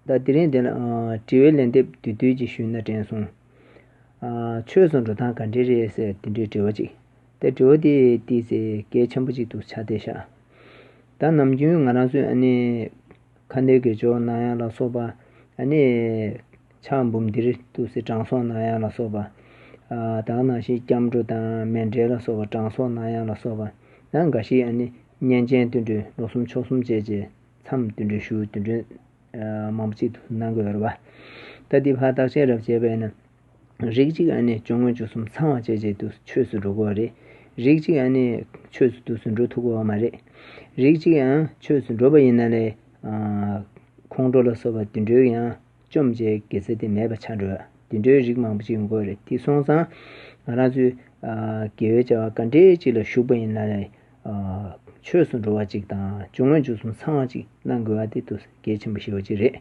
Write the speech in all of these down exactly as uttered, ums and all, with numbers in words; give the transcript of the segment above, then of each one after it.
ད་དེ་རིང་འདི་ལ་ཨ་དྲི་བའི་ལན་འདེབས་བསྡུས་བསྡུས་ཅིག་ཞུས་ན་དྲན་སོང་། ཨ་ཆོས་སུ་འགྲོ་སྟངས་ག་འདྲས་རེད་ཟེར་དེ་འདྲའི་དྲི་བ་ཅིག་ད་དྲི་བ་དེ་ཏོག་ཙམ་གལ་ཆེན་པོ་ཅིག་འདུག་ཆགས་བསྡད་ཤག་ད་ནམ་རྒྱུན་ང་རང་ཚོས་ཨ་ནི་ཁ་འདོན་དགེ་སྦྱོར་གནང་ཡག་ལ་སོགས་པ། ཨ་ནི་ཕྱག་འབུམ་འདིར་ཏོག་ཙམ་དྲང་སྲོང་གནང་ཡག་ལ་སོགས་པ། ཨ་ད་ག་ནང་བཞིན་སྐྱབས་འགྲོ་དང་མཎྜལ་ལ་སོགས་པ་དྲང་སྲོང་གནང་ཡག་ལ་སོགས་པ། ཡང་འགའ་ཞིག་ཨ་ནི་བསྙེན་ཆེན་དེ་འདྲའི་ལོ་གསུམ་ཕྱོགས་གསུམ་བྱས་རྗེས་མཚམས་དེ་འདྲའི་བཞུགས་དེ་འདྲའི་ཨ་མང་པོ་ཅིག་ཏུ་གནང་དགོས་པ་རེད་པ། ད་འདི་ཕར་བརྟག་དཔྱད་རབ་བྱས་པས་ན། རིགས་གཅིག་ཨ་ནི་སྐྱབས་མགོན་མཆོག་གསུམ་ཚང་བ་བྱས་རྗེས་དུ་ཆོས་སུ་འགྲོ་དགོས་པ་རེད། རིགས་གཅིག་ཨ་ནི་ཆོས་སུ་དུས་སུ་འགྲོ་ཐུབ་ཀྱི་ཡོད་མ་རེད། རིགས་གཅིག་ཡང་ཆོས་སུ་འགྲོ་བ་ཡིན་ན་ལས། ཨ་ཁོང་ཁྲོ་ལ་སོགས་པ་དེ་འདྲའི་ཡང་བཅོམ་བྱས་དགེ་རྩ་དེ་མེད་པ་ཆགས་འགྲོ་བ། དེ་འདྲའི་རིགས་མང་པོ་ཅིག་ཡོང་གི་ཡོད་རེད། དེ་སོང་ཙང་ང་རང་ཚོས་ཨ་དགེ་བའི་བྱ་བ་ག་འདྲས་ཅིག་ལ་ཞུགས་པ་ཡིན་ན་ལས། ཨ་ཆོས་སུ་འགྲོ་བ་ཅིག་དང་སྐྱབས་མགོན་མཆོག་གསུམ་ཚང་བ་ཅིག་གནང་དགོས་པ་དེ་ཏོག་ཙམ་གལ་ཆེན་པོ་ཞེ་པོ་ཅིག་རེད།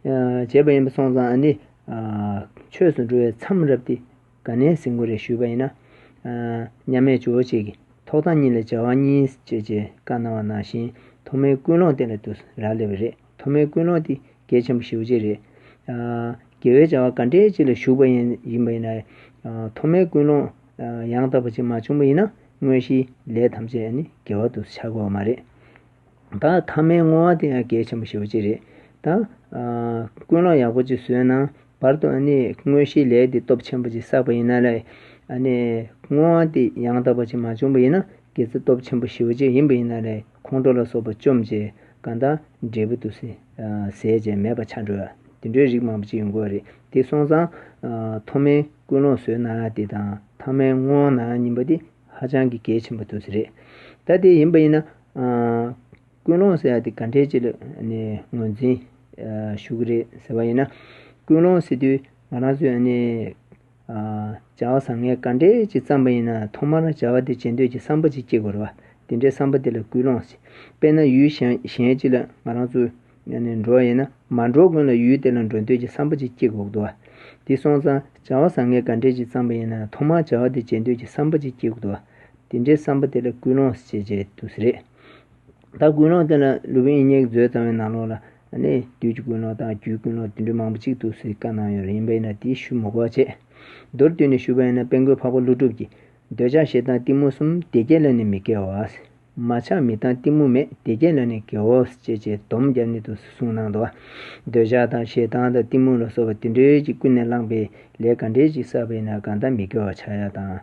ཨ་བྱས་པ་ཡིན་པ་སོང་ཙང་ཨ་ནི་ཨ་ཆོས་སུ་འགྲོ་བའི་མཚམས་རབ་དེ་ག་ནས་ཟིན་དགོས་རེད་ཞུས་པ་ཡིན་ན། ཨ་མཉམ་མེད་ཇོ་བོ་རྗེ་གིས་ཐོག་མཐའ་གཉིས་ལ་བྱ་བ་གཉིས་ཅེས་བྱས་བཀའ་གནང་བ་ནང་བཞིན་ཐོག་མའི་ཀུན་སློང་དེ་ལ་ཏོག་ཙམ་རག་ལས་པ་རེད། ཐོག་མའི་ཀུན་སློང་དེ་གལ་ཆེན་པོ་ཞེ་པོ་ཅིག་རེད། ཨ་དགེ་བའི་བྱ་བ་ག་འདྲའི་ཅིག་ལ་ཞུགས་པ་ཡིན་ཡིན་པ་ཡིན་ན། ཨ་ཐོག་མའི་ཀུན་སློང་ཨ་ཡང་དག་པ་ཅིག་མ་བྱུང་བ་ཡིན་ན་དངོས་གཞིའི་ལས་ཐམས་ཅད་ནི་དགེ་བ་དུ་ཆགས་དགོས་པ་མ་རེད། ད་ཐ་མའི་བསྔོ་བ་དེ་ཡང་གལ་ཆེན་པོ་ཞེ་པོ་ཅིག་རེད། ད་ཨ་ཀུན་སློང་ཡག་པོ་ཅིག་བཟོས་ན་བར་དུ་ཨ་ནི་དངོས་གཞིའི་ལས་དེ་སྟོབས་ཆེན་པོ་ཅིག་བསགས་པ་ཡིན་ན་ལས། ཨ་ནི་བསྔོ་བ་དེ་ཡང་དག་པ་ཅིག་མ་བྱུང་བ་ཡིན་ན་དགེ་རྩ་སྟོབས་ཆེན་པོ་ཞེ་པོ་ཅིག་ཡིན་པ་ཡིན་ན་ལས། ཁོང་ཁྲོ་ལ་སོགས་པ་བཅོམ་བྱས་གང་ལྟར་འབྲས་བུ་དུ་ཟད་ཟད་བྱས་མེད་པ་ཆགས་འགྲོ་བ་དེ་འདྲའི་རིགས་མང་པོ་ཅིག་ཡོང་གི་ཡོད་རེད། དེ་སོང་ཙང་ཨ་ཐོག་མའི་ཀུན་སློང་བཟོས་གནང་ཡ་དེ་དང་ཐ་མའི་བསྔོ་བ་གནང་ཡ་གཉིས་པ་དེ་ཧ་ཅང་གི་གལ་ཆེན་པོ་འདུག་ས་རེད། ད་དེ་ཡིན་པ་ཡིན་ན་ཨ་ཀུན་སློང་ཟེར་ཡ་དེ་ག་འདྲའི་ཅིག་ལ་ནས་ངོས་འཛིན་ཨ་ཞུ་གི་རེད་ཟེར་བ་ཡིན་ན། ཀུན་སློང་ཟེར་དུས་ང་རང་ཚོས་ཨ་ནི་ཨ་བྱ་བ་བཟང་ངན་ག་འདྲས་ཅིག་བརྩམས་པ་ཡིན་ན་ཐོག་མར་བྱ་བ་དེ་བྱེད་འདོད་ཀྱི་བསམ་པ་ཅིག་སྐྱེ་དགོས་རེད་བ། དེ་འདྲའི་བསམ་པ་དེ་ལ་ཀུན་སློང་ཟེར། དཔེར་ན་ཡུལ་གཞན་གཞན་ཅིག་ལ་ང་རང་ཚོ་ཨ་ནི་འགྲོ་བ་ཡིན་ན་མ་འགྲོ་གོང་ལ་ཡུལ་དེ་ལ་འགྲོ་འདོད་ཀྱི་བསམ་པ་ཅིག་སྐྱེ་དགོས་འདུག་བ། དེ་སོང་ཙང་བྱ་བ་བཟང་ངན་ག་འདྲས་ཅིག་བརྩམས་པ་ཡིན་ན་ཐོག་མར་བྱ་བ་དེ་བྱེད་འདོད་ཀྱི་བསམ་པ་ཅིག་སྐྱེ་དགོས་འདུག་བ། དེ་འདྲའི་བསམ་པ་དེ་ལ་ཀུན་སློང་ཟེར་བྱས་འདུག་ཟེར་རེད། ད་ཀུན་སློང་དེ་ལ་ལུས་པོ་ཡིན་ཉེས་ཀྱི་མཛོད་ཙམ་པའི་ནང་ལོགས་ལ་ཨ་ནི་བདུད་ཀྱི་ཀུན་སློང་དང་རྒྱུའི་ཀུན་སློང་དེ་འདྲ་མང་པོ་ཅིག་འདུག་ཟེར་བཀའ་གནང་ཡོད་རེད། ཡིན་པས་ན་དེ་ཞུ་མི་དགོས་པ་བྱས། མདོར་བསྡུས་ནས་ཞུས་པ་ཡིན་ན་དཔལ་མགོན་འཕགས་པ་ཀླུ་སྒྲུབ་ཀྱིས། འདོད་ཆགས་ཞེ་སྡང་གཏི་མུག་གསུམ། བདེ་སྐྱིད་ལ་ནི་མི་སྐྱེ་བ། མ་ཆགས་མི་གཏང་གཏི་མུག་མེད། བདེ་སྐྱིད་ལ་ནི་དགེ་བའོ། ཅེས་བྱས་སྡོམ་བརྒྱབ་ནས་འདུག་གསུངས་གནང་འདུག་འདོད་ཆགས་དང་ཞེ་སྡང་དང་གཏི་མུག་ལ་སོགས་པ་དེ་འདྲའི་ཅིག་ཀུན་ནས་བསླངས་པའི་ལས་ག་འདྲའི་ཅིག་བསགས་པ་ཡིན་ན་གང་ལྟར་མི་དགེ་བ་ཆགས་ཡ་དང་།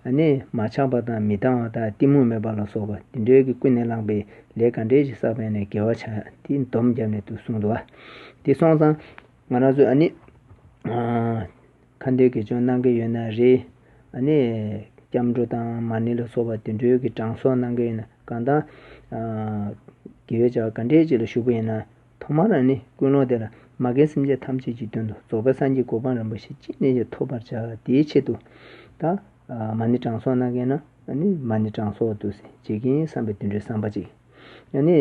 ཨ་ནི་མ་ཆགས་པ་དང་མི་གཏང་བ་དང་གཏི་མུག་མེད་པ་ལ་སོགས་པ་དེ་འདྲའི་གི་ཀུན་ནས་བསླངས་པའི་ལས་ག་འདྲའི་ཅིག་བསགས་པ་ཡིན་ན་དགེ་བ་ཆགས་ཡ་དེ་སྡོམ་བརྒྱབ་ནས་འདུག་གསུངས་འདུག་དེ་སོང་ཙང་ང་རང་ཚོས་ཨ་ནི་ཨ་ཁ་འདོན་དགེ་སྦྱོར་གནང་གི་ཡོད་ན་རེད། ཨ་ནི་སྐྱབས་འགྲོ་དང་མ་ཎི་ལ་སོགས་པ་དེ་འདྲའི་གི་དྲང་སྲོང་གནང་གི་ཡོད་ན་གང་ལྟར་ཨ་དགེ་བའི་བྱ་བ་ག་འདྲའི་ཅིག་ལ་ཞུགས་པ་ཡིན་ན། ཐོག་མར་ཨ་ནི་ཀུན་སློང་དེ་ལ་མ་རྒན་སེམས་ཅན་ཐམས་ཅད་ཀྱི་དོན་དུ་རྫོགས་པའི་སངས་རྒྱས་གོ་འཕང་རིན་པོ་ཆེ་ཅི་ནས་ཀྱང་ཐོབ་པར་བྱ། དེའི་ཆེད་དུ་ད་ཨ་མ་ཎི་དྲང་སྲོང་གནང་གི་ཡོད་ན་ཨ་ནི་མ་ཎི་དྲང་སྲོང་དུ་ཟེར་བྱེད་ཀྱིན་བསམ་པའི་དེ་འདྲའི་བསམ་པ་ཅིག་ཨ་ནི།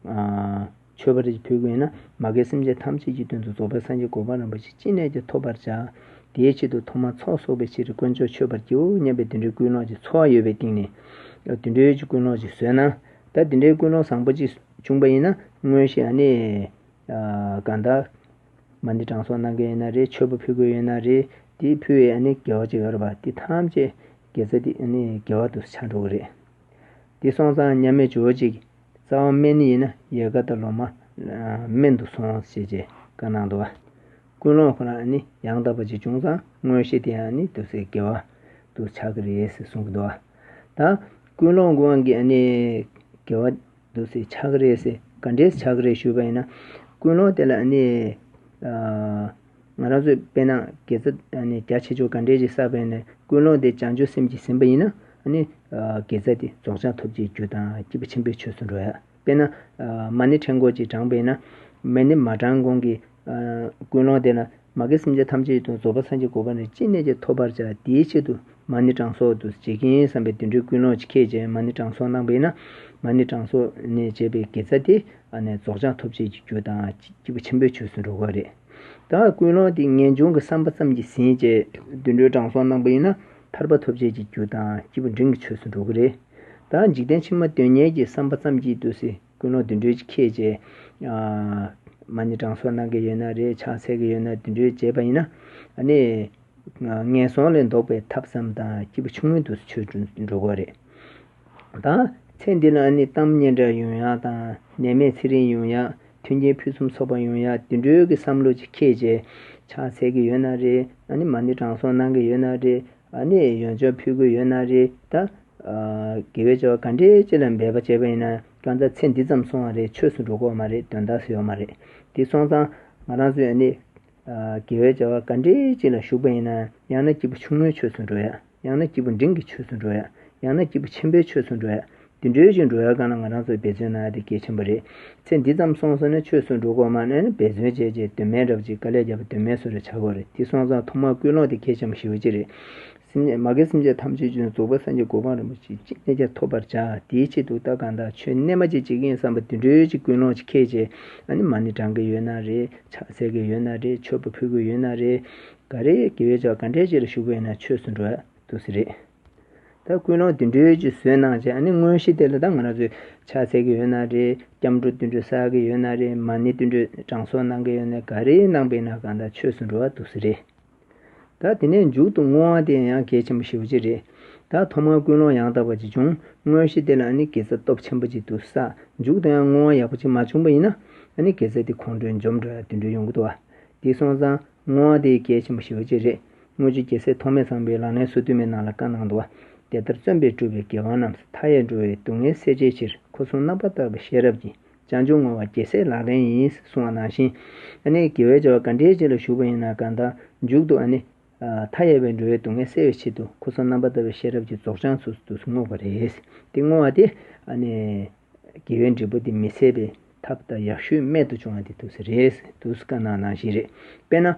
ཨ་མཆོད་པ་རེ་ཕུལ་དགོས་ན་མ་རྒན་སེམས་ཅན་ཐམས་ཅད་ཀྱི་དོན་དུ་རྫོགས་པའི་སངས་རྒྱས་གོ་འཕང་རིན་པོ་ཆེ་ཅི་ནས་ཀྱང་ཐོབ་པར་བྱ། དེའི་ཆེད་དུ་ཐོག་མར་ཚོགས་གསོག་པའི་ཕྱིར་དཀོན་མཆོག་མཆོད་པར་བགྱིའོ་སྙམ་པའི་དེ་འདྲའི་ཀུན་སློང་ཅིག་ཚོར་བ་ཡོད་པའི་སྟེང་ནས་དེ་འདྲའི་ཀུན་སློང་ཅིག་བཟོས་ན། ད་དེ་འདྲའི་ཀུན་སློང་བཟང་པོ་ཅིག་བྱུང་པ་ཡིན་ན་དངོས་གཞི་ཨ་ནི་ཨ་གང་ལྟར་མ་ཎི་དྲང་སྲོང་གནང་གི་ཡིན་ན་རེད། མཆོད་པ་ཕུལ་དགོས་ཡོད་ན་རེད། དེ་ཕུལ་བའི་ཨ་ནི་དགེ་བ་ཅིག་ཡོད་རེད་པ། དེ་ཐམས་ཅད་དགེ་རྩ་དེ་ཨ་ནི་དགེ་བ་དུ་ཆགས་འགྲོ་གི་རེད། དེ་སོང་ཙང་མཉམ་མེད་ཇོ་བོ་རྗེ་གིས་རྩ་བ་སྨན་ཡིན་ན་ཡལ་ག་དང་ལོ་མ་སྨན་དུ་སོང་ཞེས་བྱས་བཀའ་གནང་འདུག་བ། ཀུན་སློང་ཁོ་རང་ནི་ཡང་དག་པ་ཅིག་བྱུང་ཙང་དངོས་གཞི་དེ་ཡང་ནི་དུ་ཟེར་དགེ་བ་དུ་ཆགས་ཀྱི་རེད་ཟེར་གསུང་གི་འདུག་བ། ད་ཀུན་སློང་དབང་གིས་ནི་དགེ་བ་དུ་ཟེར་ཆགས་ཀྱི་རེད་ཟེར་ག་འདྲས་ཆགས་ཀྱི་རེད་ཞུས་པ་ཡིན་ན། ཀུན་སློང་དེ་ལ་ནི་ང་རང་ཚོས་དཔེར་ན་དགེ་རྩ་ནི་རྒྱ་ཆེ་ཆུང་ག་འདྲས་ཅིག་བསགས་པ་ཡིན་ན་ཀུན་སློང་དེ་བྱང་ཆུབ་སེམས་ཀྱིས་ཟིན་པ་ཡིན་ན་ནི་དགེ་རྩ་དེ་རྫོགས་བྱང་ཐོབ་བྱེད་རྒྱུ་དང་སྐྱེས་བུ་ཆེན་པོའི་ཆོས་སུ་འགྲོ་ཡ། དཔེར་ན། མ་ཎི་ཕྲེང་སྐོར་ཅིག་བགྲངས་པས་ན། མ་ཎི་མ་བགྲངས་གོང་གི་ཀུན་སློང་དེ་ལ་མ་རྒན་སེམས་ཅན་ཐམས་ཅད་དུ་རྫོགས་པ་སངས་རྒྱས་གོ་འཕང་རིན་ཅི་ནས་ཀྱང་ཐོབ་པར་བྱ། དེའི་ཆེད་དུ་མ་ཎི་དྲང་སྲོང་དུ་བྱེད་ཀྱིན་བསམ་པའི་དེ་འདྲའི་ཀུན་སློང་ཅིག་ཁྱེད་ཀྱིས་མ་ཎི་དྲང་སྲོང་གནང་པས་ན། མ་ཎི་དྲང་སྲོང་ནས་བྱས་པའི་དགེ་རྩ་དེ་ཨ་ནི་རྫོགས་བྱང་ཐོབ་བྱེད་ཀྱི་རྒྱུ་དང་སྐྱེས་བུ་ཆེན་པོའི་ཆོས་སུ་འགྲོ་གི་རེད། ད་ཀུན་སློང་དེ་ངེས་འབྱུང་གི་བསམ་པ་ཙམ་གྱིས་ཟིན་བྱས་དེ་འདྲའི་དྲང་སྲོང་གནང་པ་ཡིན་ན་ཐར་པ་ཐོབ་བྱེད་ཀྱི་རྒྱུ་དང་སྐྱེས་བུ་འབྲིང་གི་ཆོས་སུ་འགྲོ་གི་རེད། ད་འཇིག་རྟེན་ཕྱི་མ་དོན་གཉེར་གྱི་བསམ་པ་ཙམ་གྱིས་དུ་སི་ཀུན་སློང་དེ་འདྲའི་ཁྱེད་ཀྱིས་ཨ་ མ་ཎི་བགྲང་གསོག་གནང་གི་ཡོད་ན་རེད། ཕྱག་འཚལ་གི་ཡོད་ན་དེ་འདྲའི་བྱས་པ་ཡིན་ན་ཨ་ནི་ངན་སོང་ལས་ལྡོག་པའི་ཐབས་སམ་དང་སྐྱིད་པོ་ཆུང་ངུ་དུ་ཆོད་འགྲོ་གི་རེད། ད་ཚེ་འདི་ལ་ཨ་ནི་གཏམ་སྙན་གྲགས་ཡོང་ཡག་དང་ནད་མེད་ཚེ་རིང་ཡོང་ཡག་མཐུན་རྐྱེན་ཕུན་སུམ་ཚོགས་པ་ཡོང་ཡག་དེ་འདྲའི་གི་བསམ་བློ་ཅིག་འཁྱེར་བྱས་ཕྱག་འཚལ་གི་ཡོད་ན་རེད། ཨ་ནི་མ་ཎི་བགྲང་གསོག་གནང་གི་ཡོད་ན་རེད། ཨ་ནི་ཡོན་ཆབ་ཕུལ་གི་ཡོད་ན་རེད། ད་དགེ་བའི་བྱ་བ་ག་འདྲའི་ཅིག་ལ་འབད་པ་བྱས་པ་ཡིན་ན་གང་ལྟར་ཚེ་འདི་ཙམ་སོང་བ་རེད། ཆོས་སུ་འགྲོ་གི་ཡོད་མ་རེད། དོན་དག་སུ་ཡོད་མ་རེད། དེ་སོང་ཙང་ང་རང་ཚོས་ཨ་ནི་དགེ་བའི་བྱ་བ་ག་འདྲའི་ཅིག་ལ་ཞུགས་པ་ཡིན་ན་ཡང་ན་སྐྱིད་པོ་ཆུང་ངུའི་ཆོས་སུ་འགྲོ་ཡ། ཡང་ན་སྐྱིད་པོ་འབྲིང་གི་ཆོས་སུ་འགྲོ་ཡ། ཡང་ན་སྐྱིད་པོ་ཆེན་པོའི་ཆོས་སུ་འགྲོ་ཡ། དེ་འདྲའི་ཞིག་འགྲོ་ཡ་གང་ལ་ང་རང་ཚོས་འབད་བརྩོན་གནང་ཡ་དེ་གལ་ཆེན་པོ་རེད། ཚེ་འདི་ཙམ་སོང་སོང་ན་ཆོས་སུ་འགྲོ་དགོས་མ་ནས་ནི་འབད་བརྩོན་བྱས་བྱས་དོན་མེད་འདྲ་པོ་ཅིག་དཀའ་ལས་རྒྱབ་པ་དོན་མེད་བཟོ་རེ་བྱ་དགོས་རེད། དེ་སོང་ཙང་ཐོག་མར་ཀུན་སློང་དེ་གལ་ཆེན་པོ་ཞེ་པོ་ཅིག་རེད། སེམས་ཅན་མ་རྒན་སེམས་ཅན་ཐམས་ཅད་ཀྱང་རྫོགས་པའི་སངས་རྒྱས་གོ་འཕང་རིན་པོ་ཆེ་ཅི་ནས་ཀྱང་ཐོབ་པར་བྱ། དེའི་ཆེད་དུ་ད་གང་ལྟར་ཆོས་རྣལ་མ་ཅིག་བྱེད་ཀྱི་ཡིན་བསམ་པ་དེ་འདྲའི་ཅིག་ཀུན་སློང་ཅིག་འཁྱེར་བྱས་ཨ་ནི་མ་ཎི་བགྲང་གི་ཡོད་ན་རེད། ཕྱག་འཚལ་གི་ཡོད་ན་རེད། མཆོད་པ་ཕུལ་གི་ཡོད་ན་རེད། ག་རེ་དགེ་བའི་བྱ་བ་ག་འདྲའི་ཅིག་ལ་ཞུགས་པ་ཡིན་ན་ཆོས་སུ་འགྲོ་ཡ་འདུག་སེ་རེད། ད་ཀུན་སློང་དེ་འདྲའི་ཅིག་བཟོས་གནང་བྱས་ཨ་ནི་དངོས་གཞི་དེ་ལ་ད་ང་རང་ཚོས་ཕྱག་འཚལ་གི་ཡོད་ན་རེད། སྐྱབས་འགྲོ་དེ་འདྲ་བསགས་གི་ཡོད་ན་རེད། མ་ཎི་དེ་འདྲ་བགྲང་གསོག་གནང་གི་ཡོད་ན་ག་རེ་གནང་པ་ཡིན་ན་གང་ལྟར་ཆོས་སུ་འགྲོ་བ་འདུག་སེ་རེད། ད་དེ་ནས་མཇུག་ཏུ་བསྔོ་བ་དེ་ཡང་གལ་ཆེན་པོ་ཞེ་པོ་ཅིག་རེད། ད་ཐོག་མར་ཀུན་སློང་ཡང་དག་པ་ཅིག་བྱུང་། དངོས་གཞི་དེ་ལ་ཨ་ནི་དགེ་རྩ་སྟོབས་ཆེན་པོ་ཅིག་ཏུ་བསགས། མཇུག་ཏུ་ཡང་བསྔོ་བ་ཡག་པོ་ཅིག་མ་བྱུང་པ་ཡིན་ན་ཨ་ནི་དགེ་རྩ་དེ་ཁོང་ཁྲོས་འཇོམས་འགྲོ་ཡ་དེ་འདྲ་ཡོང་གི་འདུག་བ། དེ་སོང་ཙང་བསྔོ་བ་དེ་གལ་ཆེན་པོ་ཞེ་པོ་ཅིག་རེད། དངུལ་ཆུ་རྒྱལ་སྲས་ཐོགས་མེད་ཚངས་པའི་ལག་ལེན་སོ་བདུན་མའི་ནང་ལ་བཀའ་གནང་འདུག་བ། དེ་ལྟར་བརྩོན་པས་བསྒྲུབས་པའི་དགེ་བ་རྣམས། མཐའ་ཡས་འགྲོ་བའི་སྡུག་བསྔལ་སེལ་བྱའི་ཕྱིར། ཁོ་གསུམ་རྣམ་པར་དག་པའི་ཤེས་རབ་ཀྱིས། བྱང་ཆུབ་བསྔོ་བ་རྒྱལ་སྲས་ལག་ལེན་ཡིན། གསུངས་པ་ནང་བཞིན། ཨ་ནི་དགེ་བའི་བྱ་བ་ག་འདྲའི་ཅིག་ལ་ཞུགས་པ་ཡིན་ན་གང་ལྟར་མཇུག་ཏུ་ཨ་ནི། མཐའ་ཡས་པའི་འགྲོ་བའི་སྡུག་བསྔལ་སེལ་བའི་ཆེད་དུ་ཁོ་གསུམ་རྣམ་པར་དག་པའི་ཤེས་རབ་ཀྱིས་རྫོགས་བྱང་སོ་སོ་དུ་བསྔོ་བ་རེད། དེ་བསྔོ་བ་དེ་ཨ་ནི། དགེ་བའི་འབྲས་བུ་དེ་མི་ཟད་པའི་ཐབས་དང་ཡག་ཤོས་རྨད་དུ་བྱུང་བ་དེ་འདུག་སེ་རེད། འདུག་སེ་བཀའ་གནང་ནང་བཞིན་རེད། དཔེར་ན།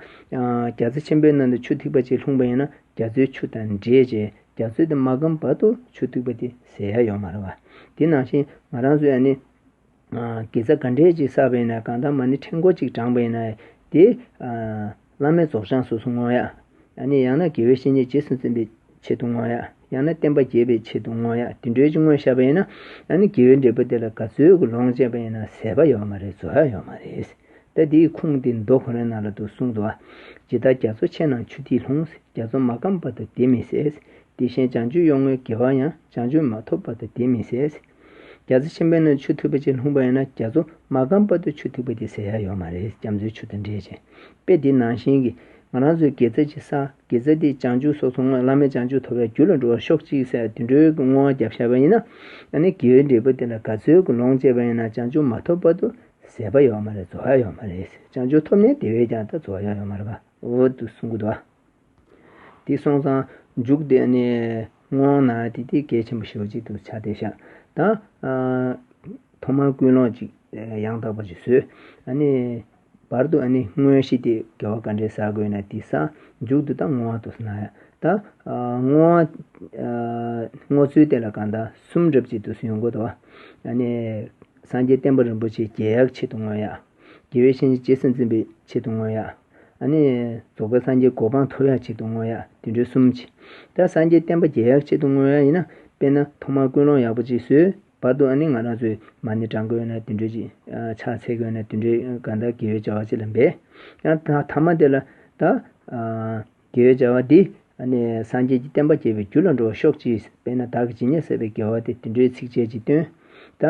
རྒྱ་མཚོ་ཆེན་པོའི་ནང་དུ་ཆུ་ཐིགས་པ་ཅིག་ལྷུང་པ་ཡིན་ན་རྒྱ་མཚོའི་ཆུ་དང་འདྲེས་བྱས་རྒྱ་མཚོ་དེ་མ་སྐམ་བར་དུ་ཆུ་ཐིགས་པ་དེ་ཟད་ཡ་ཡོད་མ་རེད་བ། དེ་ནང་བཞིན་ང་རང་ཚོས་ཨ་ནི། དགེ་རྩ་ག་འདྲས་ཅིག་བསགས་པ་ཡིན་ན་གང་ལྟར་མ་ཎི་ཕྲེང་སྐོར་ཅིག་བགྲངས་པ་ཡིན་ན་དེ། བླ་མེད་རྫོགས་བྱང་སོ་སོ་བསྔོ་ཡ། ཨ་ནི་ཡང་ན་དགེ་བའི་བཤེས་གཉེན་རྗེས་སུ་འཛིན་པའི་ཆེད་དུ་བསྔོ་ཡ། ཡང་ན་བསྟན་པ་རྒྱས་པའི་ཆེད་དུ་བསྔོ་ཡ། དེ་འདྲའི་ཅིག་བསྔོས་བཞག་པ་ཡིན་ན་ཨ་ནི་དགེ་བའི་འབྲས་བུ་དེ་ལ་ག་ཚོད་ཀྱི་ལོངས་སྤྱད་པ་ཡིན་ན་ཟད་པ་ཡོད་མ་རེད། རྫོགས་ཡ་ཡོད་མ་རེད། ད་དེའི་ཁུངས་དེ་མདོ་ཁོ་རའི་ནང་ལ་འདུག་གསུངས་འདུག་བ། ཇི་ལྟར་རྒྱ་མཚོ་ཆེ་རྣམས་ཆུ་ཐིགས་ལྷུང་། རྒྱ་མཚོ་མ་སྐམ་བར་དུ་དེ་མི་ཟད། དེ་བཞིན་བྱང་ཆུབ་གཡོ་བསྔོའི་དགེ་བ་ཡང་། བྱང་ཆུབ་མ་ཐོབ་བར་དུ་དེ་མི་ཟད། རྒྱ་མཚོ་ཆེན་པོའི་ནང་ཆུ་ཐིགས་པ་ཅིག་ལྷུང་པ་ཡིན་ན་རྒྱ་མཚོ་མ་སྐམ་བར་དུ་ཆུ་ཐིགས་པ་དེ་ཟད་ཡ་ཡོད་མ་རེད། རྒྱ་མཚོའི་ཆུ་དང་འདྲེས་བྱས། དཔེ་དེ་ནང་བཞིན་གྱི་ང་རང་ཚོའི་དགེ་རྩ་ཅིག་བསགས། དགེ་རྩ་དེ་བྱང་ཆུབ་སོ་སོ་བསྔོ། བླ་མེད་བྱང་ཆུབ་ཐོབ་པའི་རྒྱུ་ལ་འགྲོ་བར་ཤོག་ཅིག་ཟེར་དེ་འདྲའི་བསྔོ་བ་བརྒྱབ་བཞག་པ་ཡིན་ན། ཨ་ནི་དགེ་བའི་འབྲས་བུ་དེ་ལ་ག་ཚོད་ཀྱི་ལོངས་སྤྱད་པ་ཡིན་ན་བྱང་ཆུབ་མ་ཐོབ་བར་དུ་ཟད་པ་ཡོད་མ་རེད། རྫོགས་ཡ་ཡོད་མ་རེད། བྱང་ཆུབ་ཐོབ་ནས་དེ་བས་ཀྱང་ད་རྫོགས་ཡ་ཡོད་མ་རེད་པ། འོ་འདུག་གསུང་གི་འདུག་བ། དེ་སོང་ཙང་མཇུག་དེ་ནས་བསྔོ་བ་གནང་དེ་དེ་གལ་ཆེན་པོ་ཞེ་པོ་ཅིག་ཏུ་ཆགས་བསྡད་ཤག་ད་ཨ་ཐོག་མར་ཀུན་སློང་ཅིག་ཡང་དག་པ་ཅིག་བཟོས། ཨ་ནི་བར་དུ་ཨ་ནི་དངོས་གཞི་དེ་དགེ་བ་ག་འདྲས་བསགས་དགོས་ན་དེ་བསགས། མཇུག་ཏུ་ད་བསྔོ་བ་དུ་གནང་ཡ། ད་ཨ་བསྔོ་བ་ཨ་བསྔོ་ཚུལ་དེ་ལ་གང་ལྟར་གསུམ་འདྲ་པོ་ཅིག་ཏུ་ཡོང་གི་འདུག་ཨ་ནི་སངས་རྒྱས་བསྟན་པ་རིན་པོ་ཆེ་རྒྱས་ཡག་ཆེད་དུ་བསྔོ་ཡ། དགེ་བའི་བཤེས་གཉེན་རྗེས་སུ་འཛིན་པའི་ཆེད་དུ་བསྔོ་ཡ། ཨ་ནི་རྫོགས་པའི་སངས་རྒྱས་གོ་འཕང་ཐོབ་ཡག་ཆེད་དུ་བསྔོ་ཡ། དེ་འདྲའི་གསུམ་ཅིག་ད་སངས་རྒྱས་བསྟན་པ་རྒྱས་ཡག་ཆེད་དུ་བསྔོ་ཡ་ཡིན་ན་དཔེར་ན་ཐོག་མར་ཀུན་སློང་ཡག་པོ་ཅིག་བཟོས། བར་དུ་ཨ་ནི་ང་རང་ཚོས་མ་ཎི་བགྲང་དགོས་ན་དེ་འདྲའི་ཅིག་ཕྱག་འཚལ་དགོས་ན་དེ་འདྲའི་གང་ལྟར་དགེ་བའི་བྱ་བ་ཅིག་ལ་འབད། ཡང་ད་ཐ་མ་དེ་ལ་ད། དགེ་བའི་བྱ་བ་འདི་ཨ་ནི་སངས་རྒྱས་ཀྱི་བསྟན་པ་རྒྱས་པའི་རྒྱུ་ལ་འགྲོ་བར་ཤོག་ཅིག་དཔེར་ན་བདག་གིས་ཇི་སྙེད་བསགས་པའི་དགེ་བ་དེ་དེ་འདྲའི་ཚིགས་བཅད་ཅིག་བཏོན། ད་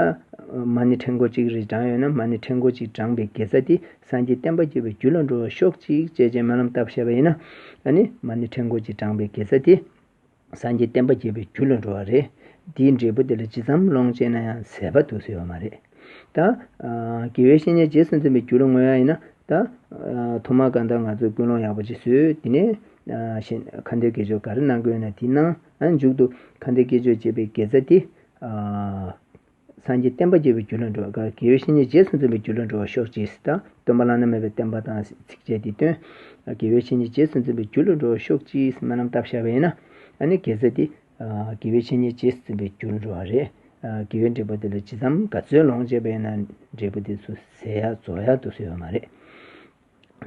མ་ཎི་ཕྲེང་སྐོར་གཅིག་རེ་བགྲངས་ཡོད་ན་མ་ཎི་ཕྲེང་སྐོར་གཅིག་བགྲངས་པའི་དགེ་རྩ་དེ་སངས་རྒྱས་བསྟན་པ་རྒྱས་པའི་རྒྱུ་ལ་འགྲོ་བར་ཤོག་ཅིག་ཅེས་བྱས་སྨོན་ལམ་བཏབ་བཞག་པ་ཡིན་ན། ཨ་ནི་མ་ཎི་ཕྲེང་སྐོར་གཅིག་བགྲངས་པའི་དགེ་རྩ་དེ་སངས་རྒྱས་བསྟན་པ་རྒྱས་པའི་རྒྱུ་ལ་འགྲོ་བ་རེད། དེའི་འབྲས་བུ་དེ་ལ་ཇི་ཙམ་ལོངས་སྤྱད་ན་ཡང་ཟད་པ་འདུག་སེ་ཡོད་མ་རེད། ད། དགེ་བའི་བཤེས་གཉེན་རྗེས་སུ་འཛིན་པའི་རྒྱུ་ལ་བསྔོ་ཡ་ཡིན་ན། ད། ཐོག་མར་གང་ལྟར་ང་ཚོས་ཀུན་སློང་ཡག་པོ་ཅིག་བཟོས། དེ་ནས། ཁ་འདོན་དགེ་སྦྱོར་ག་རེ་གནང་དགོས་ན་དེ་གནང་། ཨ་མཇུག་ཏུ་ཁ་འདོན་དགེ་སྦྱོར་བྱེད་པའི་དགེ་རྩ་དེ། སངས་རྒྱས་བསྟན་པ་རྒྱས་པའི་རྒྱུ་ལ་འགྲོ་བ། དགེ་བའི་བཤེས་གཉེན་རྗེས་སུ་འཛིན་པའི་རྒྱུ་ལ་འགྲོ་བར་ཤོག་ཅེས་དང་། སྟོན་པ་བླ་ན་མེད་པའི་བསྟན་པ་དང་ཚིགས་བཅད་དེ་བཏོན། དགེ་བའི་བཤེས་གཉེན་རྗེས་སུ་འཛིན་པའི་རྒྱུ་ལ་འགྲོ་བར་ཤོག་ཅེས་སྨོན་ལམ་བཏབ་བཞག་པ་ཡིན་ན། ཨ་ནི་དགེ་རྩ་དེ། དགེ་བའི་བཤེས་གཉེན་རྗེས་སུ་འཛིན་པའི་རྒྱུར་འགྲོ་བ་རེད། དགེ་བའི་འབྲས་བུ་དེ་ལ་ཇི་ཙམ་ག་ཚོད་ལོངས་སྤྱད་པ་ཡིན་ན་འབྲས་བུ་དེ་ཚོ་ཟད་ཡ་རྫོགས་ཡ་འདུག་སེ་ཡོད་མ་རེད།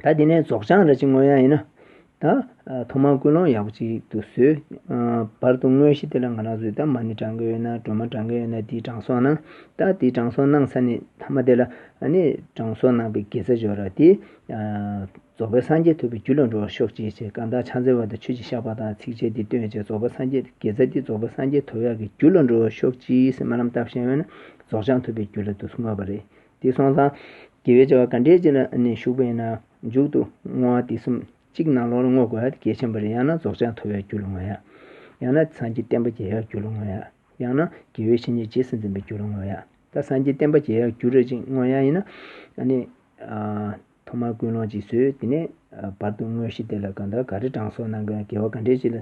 ད་དེ་ནས་རྫོགས་བྱང་ར་ཅིག་བསྔོ་ཡ་ཡིན་ན། ད་ཐོག་མར་ཀུན་སློང་ཡག་པོ་ཅིག་ཏུ་བཟོས། བར་དུ་དངོས་གཞི་དེ་ལ་ང་རང་ཚོས་ད་མ་ཎི་བགྲང་གི་ཡོད་ན་སྒྲོལ་མ་བགྲང་གི་ཡོད་ན་དེའི་དྲང་སྲོང་གནང་། ད་དེའི་དྲང་སྲོང་གནང་ཚར་ནས་མཐའ་མ་དེ་ལ་ཨ་ནི་དྲང་སྲོང་གནང་པའི་དགེ་རྩ་འབྱོར་བ་དེ། རྫོགས་པའི་སངས་རྒྱས་ཐོབ་པའི་རྒྱུ་ལ་འགྲོ་བར་ཤོག་ཅིག་ཅེས་གང་ལྟར་ཕྱག་འཚལ་བ་དང་མཆོད་ཅིང་བཤགས་པ་དང་ཚིགས་བཅད་འདི་བཏོན་བྱས་རྫོགས་པ་སངས་རྒྱས་དགེ་རྩ་འདི་རྫོགས་པ་སངས་རྒྱས་ཐོབ་ཡག་གི་རྒྱུ་ལ་འགྲོ་བར་ཤོག་ཅིག་ཟེར་སྨོན་ལམ་བཏབ་བཞག་ཡོད་ན་རྫོགས་བྱང་ཐོབ་པའི་རྒྱུ་ལ་དུ་བསྔོས་པ་རེད། དེ་སོང་ཙང་། དགེ་བའི་བྱ་བ་ག་འདྲའི་ཅིག་ལ་ནི་ཞུགས་པ་ཡིན་ན་མཇུག་ཏུ་བསྔོ་བ་དེ་གསུམ་གཅིག་ནང་ལོགས་ལ་བསྔོ་དགོས་ཡ་དེ་གལ་ཆེན་པོ་རེད། ཡང་ན་རྫོགས་བྱང་ཐོབ་ཡ་རྒྱུ་ལ་བསྔོ་ཡ། ཡང་ན་སངས་རྒྱས་བསྟན་པ་རྒྱས་ཡ་རྒྱུ་ལ་བསྔོ་ཡ། ཡང་ན་དགེ་བའི་བཤེས་གཉེན་རྗེས་སུ་འཛིན་པའི་རྒྱུ་ལ་བསྔོ་ཡ། ད་སངས་རྒྱས་བསྟན་པ་རྒྱས་ཡ་རྒྱུ་རེད་ཅིག་བསྔོ་ཡ་ཡིན་ན། ཨ་ནི། ཐོག་མར་ཀུན་སློང་ཅིག་བཟོས། དེ་ནས་བར་དུ་དངོས་གཞི་དེ་ལ་གང་ལྟར་ག་རེ་དྲང་སྲོང་གནང་གི་ཡང་དགེ་བ་ག་འདྲས་ཅིག་ལ་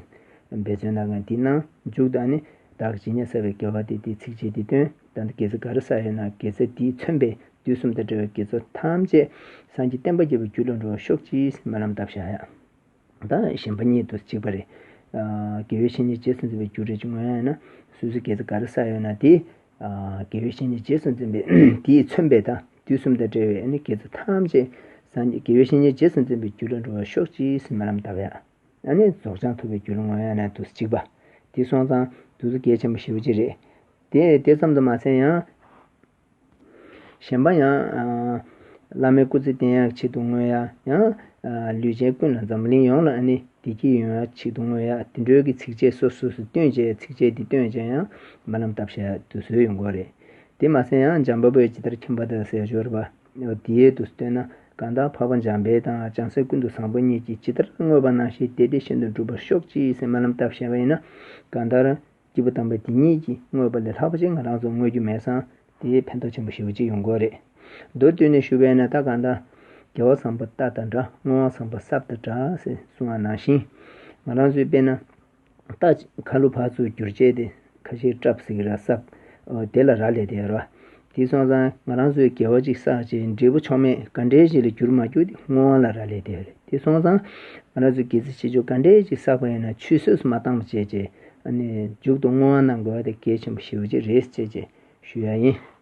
འབད་བརྩོན་གནང་གི་ཡང་དེ་གནང་། མཇུག་ཏུ་ཨ་ནི་བདག་གིས་ཇི་སྙེད་བསགས་པའི་དགེ་བ་དེ་དེའི་ཚིགས་བཅད་དེ་བཏོན། ད་ནི་དགེ་རྩ་ག་རེ་བསགས་ཡོད་ན་དགེ་རྩ་དེས་མཚོན་པའི་དུས་གསུམ་དང་འབྲེལ་བའི་དགེ་ཚོགས་ཐམས་ཅད་སངས་རྒྱས་བསྟན་པ་རྒྱས་པའི་རྒྱུ་ལ་འགྲོ་བར་ཤོག་ཅིག་སྨོན་ལམ་བཏབ་བཞག་ཡ། ད་གཞན་པ་གཉིས་དུ་གཅིག་པ་རེད། དགེ་བའི་བཤེས་གཉེན་རྗེས་སུ་འཛིན་པའི་རྒྱུ་རེད་ཅེས་བསྔོ་ཡ་ཡིན་ན་སོ་སོའི་དགེ་རྩ་ག་རེ་བསགས་ཡོད་ན་དེ། དགེ་བའི་བཤེས་གཉེན་རྗེས་སུ་འཛིན་པའི་དེས་མཚོན་པའི་དང་དུས་གསུམ་དང་འབྲེལ་བའི་ཨ་ནི་དགེ་རྩ་ཐམས་ཅད་སངས་རྒྱས་དགེ་བའི་བཤེས་གཉེན་རྗེས་སུ་འཛིན་པའི་རྒྱུ་ལ་འགྲོ་བར་ཤོག་ཅིག་སྨོན་ལམ་བཏབ་ཡ། ཨ་ནི་རྫོགས་བྱང་ཐོབ་པའི་རྒྱུ་ལ་བསྔོ་ཡ་ན་དུས་གཅིག་པ། དེ་སོང་ཙང་དུས་ཚོད་གལ་ཆེན་པོ་ཞེ་པོ་ཅིག་རེད། དེ་དེ་ཙམ་དུ་མ་ཟད་ཡང་། གཞན་པ་ཡང་། བླ་མའི་སྐུ་ཚེ་བརྟན་ཡག་ཆེད་དུ་བསྔོ་ཡ་ཡང་། ལུས་ཅན་ཀུན་ལ་འཛམ་གླིང་ཡོངས་ལ་ཨ་ནི་བདེ་སྐྱིད་ཡོང་ཡ་ཆེད་དུ་བསྔོ་ཡ་དེ་འདྲའི་གི་ཚིགས་བཅད་སོ་སོ་སོ་བཏོན་བྱས་ཚིགས་བཅད་འདི་བཏོན་བྱས་ཡང་སྨོན་ལམ་བཏབ་བྱ་དུས་ཚོད་ཡོང་གི་རེད། དེ་མ་ཟད་ཡང་འཇམ་དཔལ་དཔལ་ཇི་ལྟར་མཁྱེན་པ་དང་ཟེར་ཡོད་རེད་པ། དེའི་དུས་སུ་བཏོན་ན་གང་ལྟར་འཕགས་པ་འཇམ་དཔལ་དང་བྱང་སེམས་ཀུན་ཏུ་བཟང་པོ་གཉིས་ཀྱིས་ཇི་ལྟར་བསྔོས་པ་ནང་བཞིན་དེ་དེ་བཞིན་དུ་འགྲུབ་པར་ཤོག་ཅིག་ཟེར་སྨོན་ལམ་བཏབ་བྱས་པ་ཡིན་ན་གང་ལྟར། སྐྱེས་བུ་དམ་པ་དེ་ཉིད་ཀྱིས་བསྔོས་པ་ལས་ལྷག་པ་ཅིག་ང་རང་ཚོ་བསྔོ་རྒྱུ་མེད་ཙང་དེའི་ཕན་ཐོགས་ཆེན་པོ་ཞེ་པོ་ཅིག་ཡོང་གི་རེད། མདོར་བསྡུས་ནས་ཞུས་པས་ན་ད་གང་ལྟར། དགེ་བ་བཟང་པོ་རྟ་དང་འདྲ་བསྔོ་བ་བཟང་པོ་སྲབ་དང་འདྲ་ཟེར་གསུངས་པ་ནང་བཞིན། ང་རང་ཚོའི་དཔེར་ན། རྟ་ཁ་ལོ་ཕར་ཚུར་བསྒྱུར་བྱས་ཏེ་ཁ་ཤས་སྲབ་ཟེར་གི་ར་སྲབ། དེ་ལ་རག་ལས་དེ་ར། དེ་སོང་ཙང་ང་རང་ཚོའི་དགེ་བ་ཅིག་བསགས་བྱས་འབྲས་བུ་ཕྱོགས་མེད་ག་འདྲའི་ཞིག་ལ་བསྒྱུར་མ་བསྒྱུར་དེ་བསྔོ་བ་ལ་རག་ལས་དེ་རེད། དེ་སོང་ཙང་ང་རང་ཚོའི་དགེ་རྩ་ཆེ་ཆུང་ག་འདྲའི་ཅིག་བསགས་པ་ཡིན་ན་ཆུད་ཟོས་སུ་མ་བཏང་བ་བྱས་བྱས་ཨ་ནི་མཇུག་ཏུ་བསྔོ་བ་གནང་དགོས་པ་དེ་གལ་ཆེན་པོ་ཞེ་པོ་ཅིག་རེད་ཅེས་ཅེས་ཞུ་ཡ་ཡིན།